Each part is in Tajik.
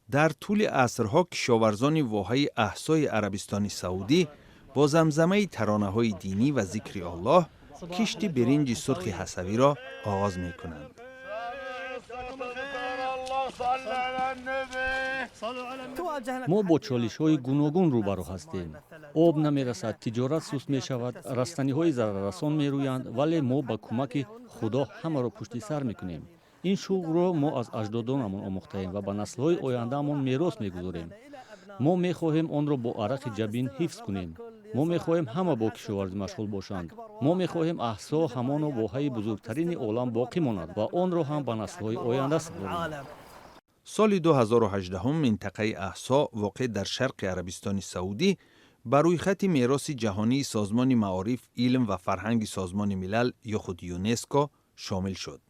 Дар тӯли асрҳо кишоварзони воҳаи Аҳсои Арабистони Саудӣ бо замзамаи таронаҳои динӣ ва зикри Аллоҳ кишти биринҷи сурхи ҳасавиро оғоз мекунанд. Мо бо чолишҳои гуногун рӯбарӯ ҳастем. Об намерасад, тиҷорат суст мешавад, растаниҳои зараррасон мерӯянд, вале мо ба кӯмаки Худо ҳамаро пушти сар мекунем. Ин шуғлро мо аз аҷдодонамон омӯхтаем ва ба наслҳои ояндаамон мерос мегузорем. Мо мехоҳем онро бо арақи ҷабин ҳифз кунем. Мо мехоҳем ҳама бо кишоварзӣ машғул бошанд. Мо мехоҳем Аҳсо ҳамоно воҳаи бузургтарини олам боқӣ монад ва онро ҳам ба наслҳои оянда супорем. Соли 2018 минтақаи Аҳсо, воқеъ дар шарқи Арабистони Саудӣ, ба рӯйхати мероси ҷаҳонии Созмони маориф, илм ва фарҳанги Созмони Милал ё худ ЮНЕСКО шомил шуд.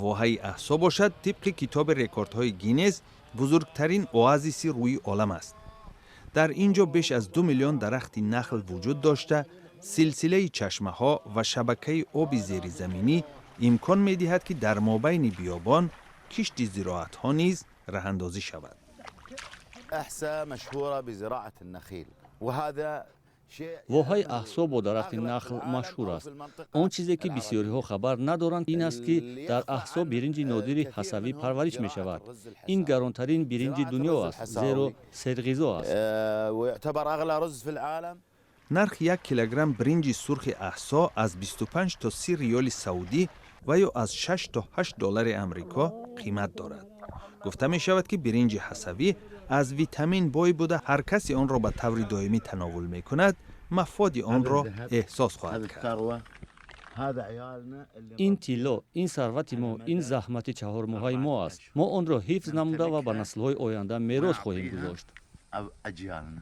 Воҳаи Аҳсо бошад, тибқи китоби рекордҳои Гиннес бузургтарин оазиси рӯи олам аст. Дар ин ҷо беш аз 2 миллион дарахти нахл вуҷуд дошта, силсилаи чашмаҳо ва шабакаи оби зеризаминӣ имкон медиҳад, ки дар мобайни биёбон кишти зироатҳо низ раҳандозӣ шавад. أحساء مشهورة بزراعة النخيل وهذا Воҳаи Аҳсо бо дарахти нахл машҳур аст. Он чизе, ки бисёриҳо хабар надоранд, ин аст, ки дар Аҳсо биринҷи нодири ҳасавӣ парвариш мешавад. Ин гаронтарин биринҷи дунё аст, зеро серғизо аст. ويعتبر أغلى رز في العالم. Нархи 1 килограмм биринҷи сурхи Аҳсо аз 25 то 30 риёли саудӣ ва ё аз 6 то 8 доллари Амрико қимат дорад. Гуфта мешавад, ки биринҷи ҳасавӣ аз витамин бой буда, ҳар касе онро ба таври доимӣ тановул мекунад, мафоди онро эҳсос хоҳад кард. هذا عيالنا اللي Ин тилло, ин сарвати мо, ин заҳмати чаҳормоҳаи мо аст. Мо онро ҳифз намуда ва ба наслҳои оянда мерос хоҳем гузошт. أجيالنا.